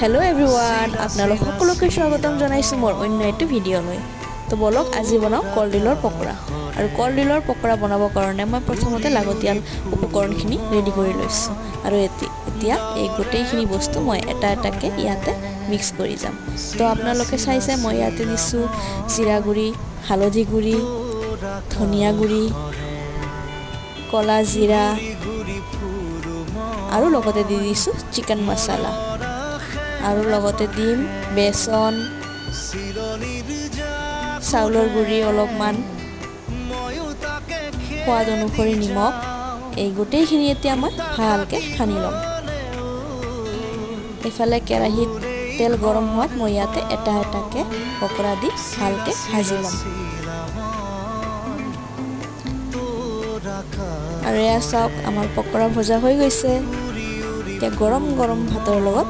Hello' everyone, আপোনালোক সকলোকে স্বাগতম জনাইছোঁ মোৰ অন্য এটি ভিডিঅ'লৈ। তো ব'লক, আজি বনাওঁ কলডিলৰ পকৰা। আৰু কলডিলৰ পকৰা বনাবৰ কাৰণে মই প্ৰথমতে লাগতিয়াল উপকৰণখিনি ৰেডি কৰি লৈছোঁ আৰু এতিয়া এই গোটেইখিনি বস্তু মই এটা এটাকৈ ইয়াতে মিক্স কৰি যাম। তো আপোনালোকে চাইছে, মই ইয়াতে দিছোঁ জিৰা গুড়ি, হালধি গুড়ি, ধনিয়া গুড়ি, ক'লা জিৰা আৰু লগতে দি দিছোঁ চিকেন মছলা আৰু লগতে দিম বেচন, চাউলৰ গুড়ি অলপমান, সোৱাদ অনুসৰি নিমখ। এই গোটেইখিনি এতিয়া মই ভালকৈ সানি ল'ম। এইফালে কেৰাহীত তেল গৰম হোৱাত মই ইয়াতে এটা এটাকৈ পকৰা দি ভালকৈ ভাজি ল'ম। আৰু এয়া চাওক, আমাৰ পকৰা ভজা হৈ গৈছে। এতিয়া গৰম গৰম ভাতৰ লগত